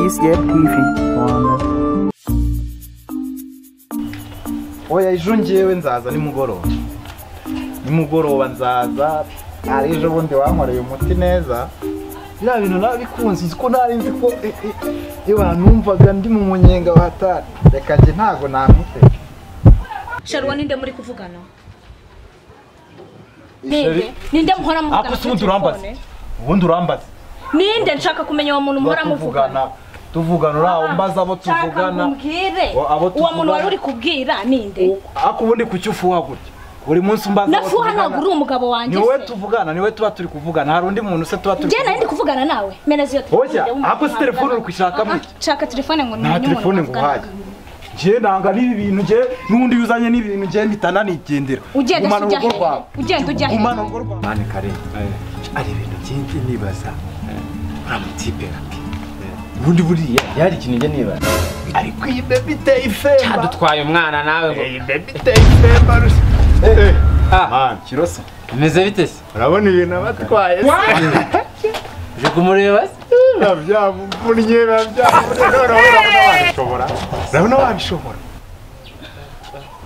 East TV Rwanda. Oya ejo ngewe nzaza nimugoroba. Nimugoroba nzaza ari ejo bundi wankoreye umuti neza. Bya bintu nabikunze nzi ko nari nzi ko iyo banumvaga ndi mu munyenga watari. Reka nje ntago namwite. Sharwa ninde muri kuvugana? Ninde? Ninde muhora muvugana? Ako se ubundi urambaza. Ubundi urambaza. Ninde nshaka kumenya uwo muntu muhora muvugana? Tuvugana uraho mbaza abo tuvugana. Uwo muntu wari uri kubwira ninde? Ako ubundi kucyufuha gutya. Buri munsi mbaza abo tuvugana. Nafuha ntabwo uri umugabo wanjye se. Niwe tuvugana, niwe tuba turi kuvugana. Hari undi muntu se tuba turi. Njye nari ndi kuvugana nawe. Mereza iyo telefone. Oya, ako si telefone uri kwishaka mu iki? Nshaka telefone ngo nta telefone nguhaye. Njye nanga n'ibi bintu njye n'undi yuzanye n'ibi bintu njye mpita nigendera. Ugenda ujya he? Ugenda ujya he? Mane kare. Ari ibintu byinshi nibaza. Uramutipe ati. Ubundi buriya yari ikintu njye nibaza. Ariko iyi baby iteye ifemba. Cyadutwaye umwana nawe ngo. Iyi baby iteye ifemba rusa. Ah, Kiroso. Bimeze bite se? Urabona ibintu abatwaye se? Uje kumureba se? Babyamvunnye babyamvunnye none urabona wabishobora. Urabona wabishobora.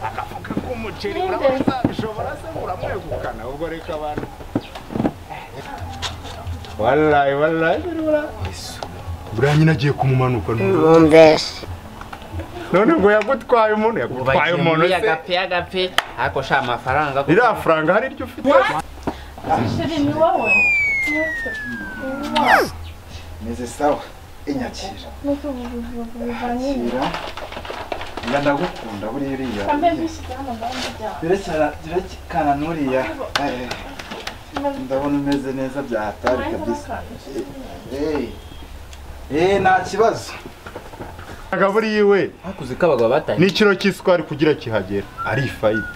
Agafuka k'umuceri urabona wabishobora se uramwegukana ubwo reka abantu. Wallahi wallahi birura. Buriya nyine agiye kumumanuka none. None ngo yagutwaye umuntu yagutwaye umuntu se. Agape agape ako sha amafaranga. Iriya faranga hari iryo ufite. Sheri ni wowe. Meze sawa inyakira. Akira. Ndagukunda buriya uriya. Birekana nuriya. Ndabona umeze neza bya hatari kabisa. Nta kibazo. Agaburi yiwe. Hakuze kabagabo batanye. N'ikiro cy'isukari kugira kihagera ari ifayita.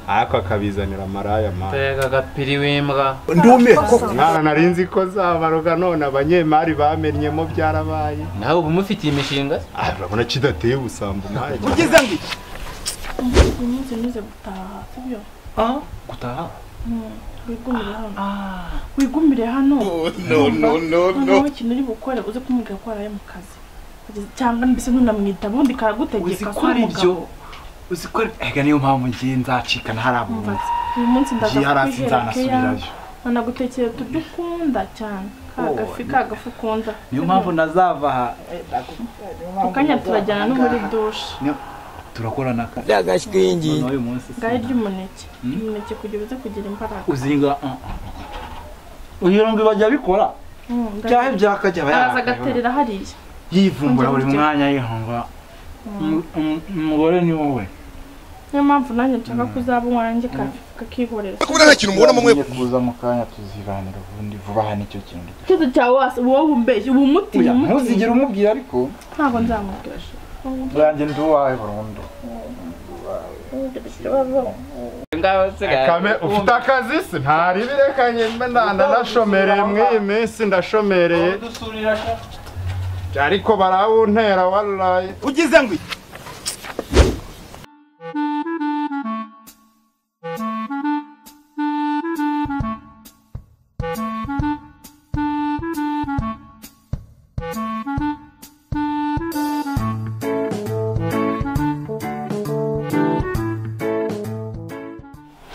Ako akabizanira maraya mama. Tega gapiri w'imbwa. Ndume koko. Mwana narinzi ko zabaroga none abanyemari bamenyemo byarabaye. Nawe ubu mufitiye imishinga? Ah, urabona kidateye ubusambo mwana. Ugize ngo iki? Umunsi nize gutaha, sibyo? Ah, gutaha? Wigumire hano. Wigumire hano. No no no no. Ikintu uri bukore uze kumubwira ko araye mu kazi. Cyangwa mbese ntunamwita ubundi karagutegeka ko ari byo. Uziko ega niyo mpamvu ngiye nzacikana harabunze. Uyu munsi ndaza kwiherera. Nanagutekera turyo ukunda cyane. Kagafi kagafi ukunda. Niyo mpamvu nazava aha. Mukanya turajyana no muri douche. Turakorana ka. Byagashwingi. Uyu munsi. Ngaye ry'umuneke. Umuneke kugira uze kugira imbaraga. Uzinga. Uyu ngo bajya bikora. Cyahe byakajya bayara. Araza agaterera hariya. Yivumbura buri mwanya yihonga. Umugore ni wowe. Niyo mpamvu nanjye nshaka kuzaba uwanjye kakihorera. Kubura nta kintu mubona mwe kuza mu kanya tuzibanira ubundi vuba aha nicyo kintu. Kizo cyawe wase wowe umbeshye ubu muti ntuzigere umubwira ariko ntabwo nzamubwira. Yanjye ndi uwawe burundu. Kame ufite akazi se ntari birekanye ndashomereye mw'iyi minsi ndashomereye. Ariko barawuntera wallahi. Ugize ngo iki?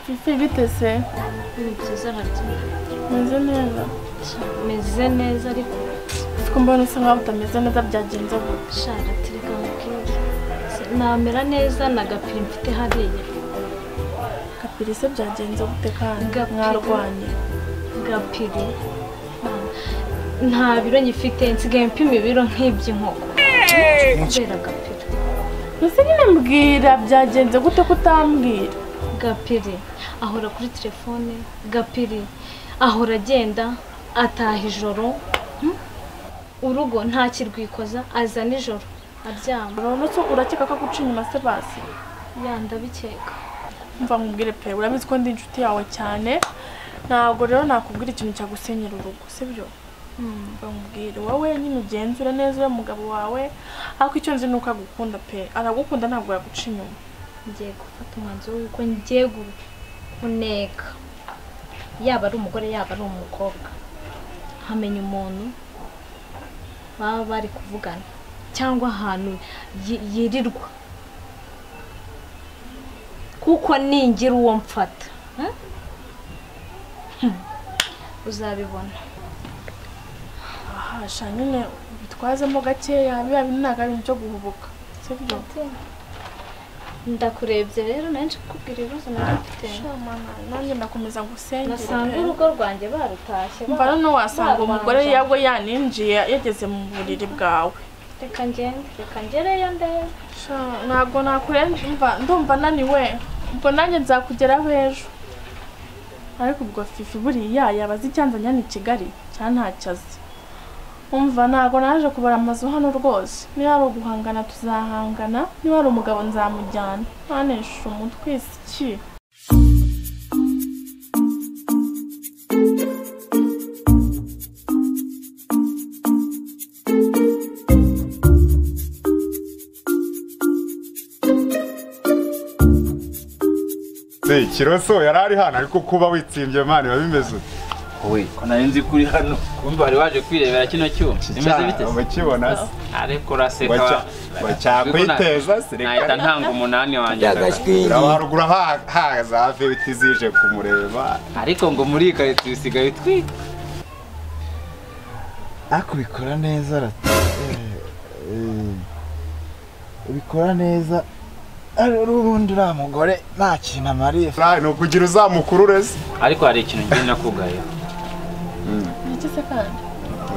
Fifi bite se? Ni byiza rati. Meze neza. Meze neza ariko siko mbona usa nkaho utameze neza byagenze gute? Sha rati reka nkubwire. Namera neza na gapiri mfite hariya. Gapiri se byagenze gute kandi mwarwanye? Gapiri nta biro nyifite nsigaye mpima ibiro nk'iby'inkoko. Kubera gapiri. Mbese nyine mbwira byagenze gute kutambwira? Gapiri ahora kuri telefone, Gapiri ahora agenda ataha ijoro, urugo nta kirwikoza aza nijoro aryama. Urabona ko urakeka ko aguca inyuma se basi? Ya ndabikeka. Mva nkubwire pe, urabizi ko ndi inshuti yawe cyane, ntabwo rero nakubwira ikintu cyagusenyera urugo, sibyo? Mva nkubwire wowe nyine ugenzure neza uriya mugabo wawe, ariko icyo nzi ni uko agukunda pe, aragukunda ntabwo yaguca inyuma. Ngiye gufata umwanzuro w'uko ngiye kuneka yaba ari umugore yaba ari umukobwa nkamenya umuntu baba bari kuvugana cyangwa ahantu yirirwa kuko ningira uwo mfata uzabibona. Aha sha nyine bitwazemo gakeya biba ntabwo ari ibintu byo guhubuka sibyo? Ndakurebye rero nanje kukubwira ibibazo nari mfite. Nanjye ndakomeza gusengera nasanga urugo rwanjye barutashye. Mva noneho wasanga umugore yabwo yaninjiye yageze mu buriri bwawe. Reka ngende, reka ngereyo ndebe. Sha ntabwo nakurenza, mva ndumva naniwe, ubwo nanjye nzakugeraho ejo. Ariko ubwo Fifi buriya yaba azi icyanzanye hano i Kigali cyangwa ntacyo azi? Umva ntabwo naje kubara amazu hano rwose, niba ari uguhangana tuzahangana, niba ari umugabo nzamujyana. Ntanesha umutwe iki? Kiroso yari ari hano ariko kuba witsimbye man biba bimeze ute? Wowe ko nari nzi kuri hano kumva wari waje kwirebera kino cyuma bimeze bite? Ukibona se ariko uraseka bacyakwiteza se reka nahita ntanga 8 wanjye. Haruguru haza hafi bitizije kumureba ariko ngo muri karitsiye usigaye utwika. Ariko ubikora neza rata, ubikora neza. Ubundi uriya mugore nta kintu amariye ni ukugira uzamukurure se. Ariko hari ikintu ngiye nakugaye. Iki se kandi?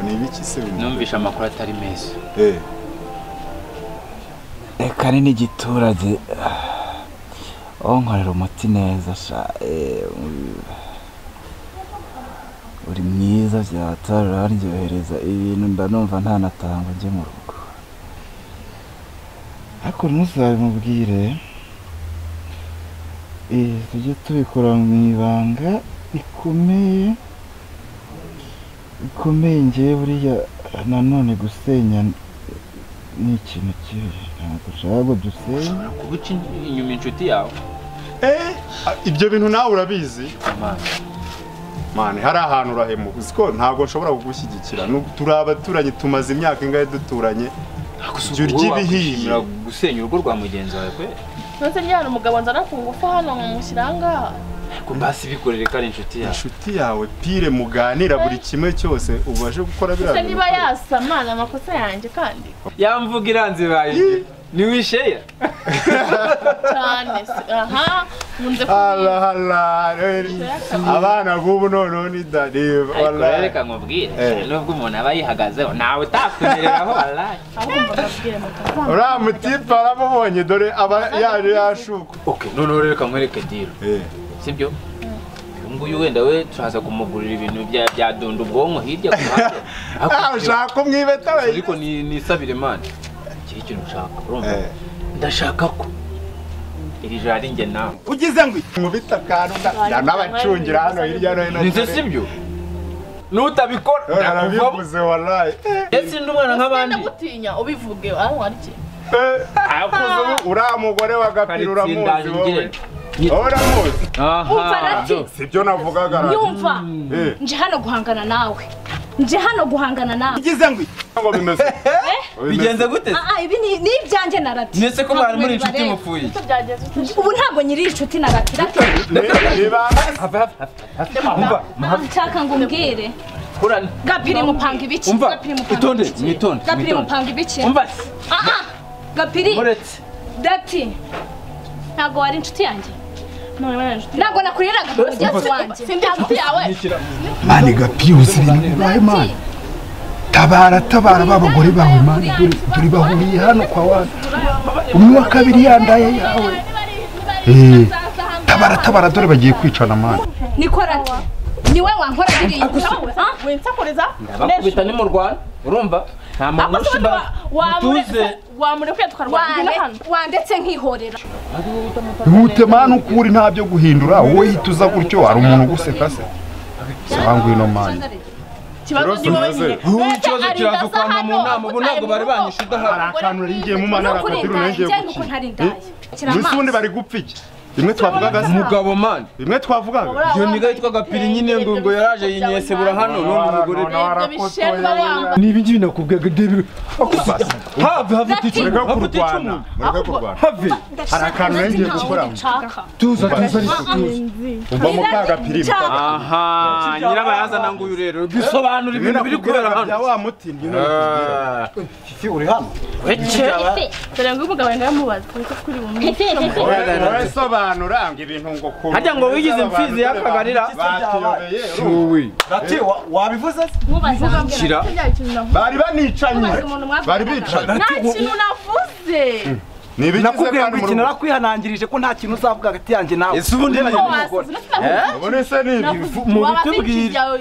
Ni ibiki se? Numvishe amakuru atari meza. Reka ni n'igiturage onkorera umuti neza sha, uri mwiza byatara uraryohereza ibintu mba numva ntanatanga njye mu rugo. Ariko ntuzabimubwire, tujye tubikora mu ibanga rikomeye rikomeye. Ngewe buriya nanone gusenya ni ikintu kibi, ntabwo ushaka ngo dusenye. Ushobora kuba uca inyuma inshuti yawe. Ibyo bintu nawe urabizi man, hari ahantu urahemuka uzi ko ntabwo nshobora kugushyigikira. Turi abaturanyi tumaze imyaka ingahe duturanye. Ujya gusenya urugo rwa mugenzi wawe kwe? Nonse ryari umugabo nzana ku ngufu hano nkamushyira aha ngaha? Ariko mbasi bikorere ko ari inshuti yawe. Inshuti yawe pire muganira buri kimwe cyose ubashe gukora biriya bintu. Niba yasama ni amakosa yanjye kandi. Yamvuga iranze baye. Ni wisheya? Cyane aha nkunze Allah abana b'ubu noneho ni dareba wallahi. Reka nkubwire nubwo umuntu aba yihagazeho nawe utakunyereraho wallahi. Uriya mutipe aramubonye dore aba yaje yashuka. Okay noneho reka nkwereke deal. Sibyo? Uyu nguyu wenda we turaza kumugurira ibintu bya dunda ubwonko hirya ku ruhande. Ushaka umwibeta we. Ariko nisabire man. Ikintu ushaka urumva ndashaka ko iri joro ari njye nawe ugize ngo nkubita akantu n'abacungira hano hirya no hino. Nze sibyo nutabikora narabivuze wallahi. Ese ndi umwana nk'abandi ndagutinya ubivuge aho ari iki? Akuze uriya mugore wa Gapira uramuzi wowe? Uramuzi? Umva rati sibyo navugaga. Nyumva nje hano guhangana nawe, nje hano guhangana nawe. Ugize ngo ngo bimeze bigenze gute? Ibi ni ibyanjye na Rati. Nese ko mwari muri inshuti mupfuye. Ubu ntabwo nyiri inshuti na Rati. Nshaka ngo umbwire. Gapiri mupanga ibiki? Gapiri mupanga. Itonde, mwitonde. Gapiri mupanga ibiki? Umva. Gapiri. Muretse. Dati. Ntabwo wari inshuti yanjye. Ntabwo nakuriraga mu mugenzi wanjye. Sindi inshuti yawe. Mani Gapi uzi ibintu bibaye mani. Tabara tabara b'abagore bawe mani, dore bahuriye hano kwa wana. Umwe wa kabiri yandaye yawe. Tabara tabara dore bagiye kwicana mani. Niko Rati. Niwe wankora biriya. Winsakureza? Ndabakubita ni mu Rwanda. Urumva? Nta muntu ushiba. Mutuze. Wamurekuye tukarwana hano. Wandetse nkihorera. Ihute mani ukuri nta byo guhindura, wowe hita uza gutyo hari umuntu uguseka se. Saba ngwino mani. Ikibazo ni wowe nyine. Ikibazo kiraza kwama mu nama ubu ntabwo bari banyishe udahari. Hari akantu nari ngiye mu mana Gapira nari ngiye gukina. Mbese ubundi bari gupfa iki? Imwe twavugaga mugabo man. Imwe twavugaga. Iyo niga yitwaga Piri nyine ngo yaraje yinyesebura hano none umugore ni ibi ngibi nakubwiye David. Have have Mureke kurwana. Mureke kurwana. Have. Hari akantu ngiye gukora. Tuza tuza ariko tuza. Umva mukaga Piri. Aha, nyirabayazana nguyu rero bisobanura ibintu biri kubera hano. Bya wa muti ngino nakubwira. Fifi uri hano? Dore ngo umugabo ndamubaza kuko kuri bumwe. Urasobanura ngo ibintu ngo kuru. Hajya ngo wigize imfizi y'akagarira. Batiyobeye. Rati wabivuze se? Shira. Bari banicanye. Bari bicaye. Nta kintu navuze. Nakubwiye ngo ikintu narakwihanangirije ko nta kintu uzavuga hagati yanjye nawe. Ese ubundi ubone se ni mu bitubwira.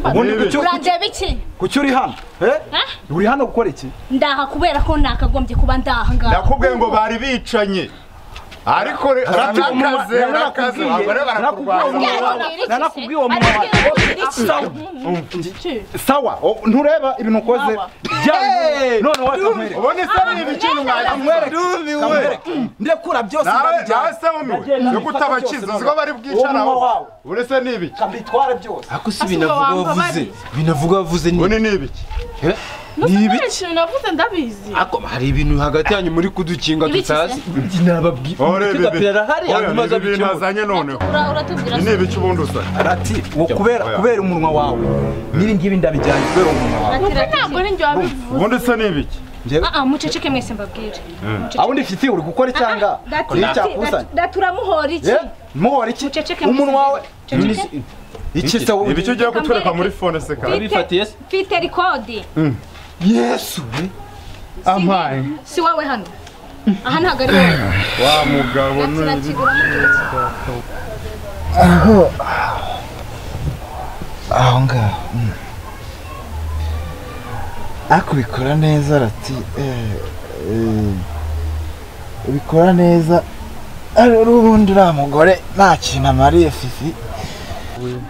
Ubundi urandeba iki? Kuki uri hano? Uri hano gukora iki? Ndaha kubera ko nakagombye kuba ndaha ngaha. Nakubwiye ngo bari bicanye. Ariko rakaze rakaze abagore barakurwanya. Narakubwiye uwo muntu. Sawa, ntureba ibintu ukoze. None wakamwereka. Ubone se ni ibikintu mwamwereka. Ndekura byose ndabijyana. Nawe se wumiwe. Yo kutabakiza uziko bari bwicaraho. Ubone se ni ibiki? Kambitware byose. Ako si binavuga wavuze. Binavuga wavuze ni. Ubone ni ibiki? Ni ibiki navuze ndabizi. Ako hari ibintu hagati yanyu muri kudukinga tutazi. Nababwiye. Gapira hari hanyuma za ibintu azanye noneho. Ni ibiki ubundi usa? Rati wo kubera umunwa wawe. Niri ngibi ndabijyanye kubera umunwa wawe. Ntabwo ni njye wabivuze. Ubundi se ni ibiki? Muceceke mwese mbabwire. Abundi Fifi uri gukora icyanga. Icyakusanya. Daturamuhora iki? Muhora iki? Umunwa wawe. Iki se ibiki ugiye kutwereka muri phone se kandi bifatiye se? Mfite record. Yesu amaye si wowe hano aha ntago ari wowe wa mugabo aho aho ngaho akubikora neza rati ubikora neza ari ubundi uriya mugore nta kintu amariye Fifi.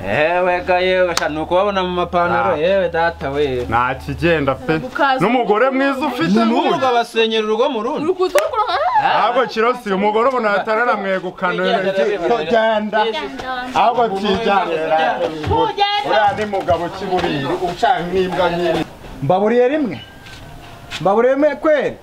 Ewe ga yewe sha nuko babona mu mapantaro yewe data we nta kigenda pe n'umugore mwiza ufite n'umugabo abasenyera urugo mu rundi ahubwo kirosi umugore ubona ataranamwegukana genda ahubwo kijyanira uriya ni mugabo kiburiri ucanga n'imbwa nyiri mbaburiye rimwe mbaburiye rimwe kweri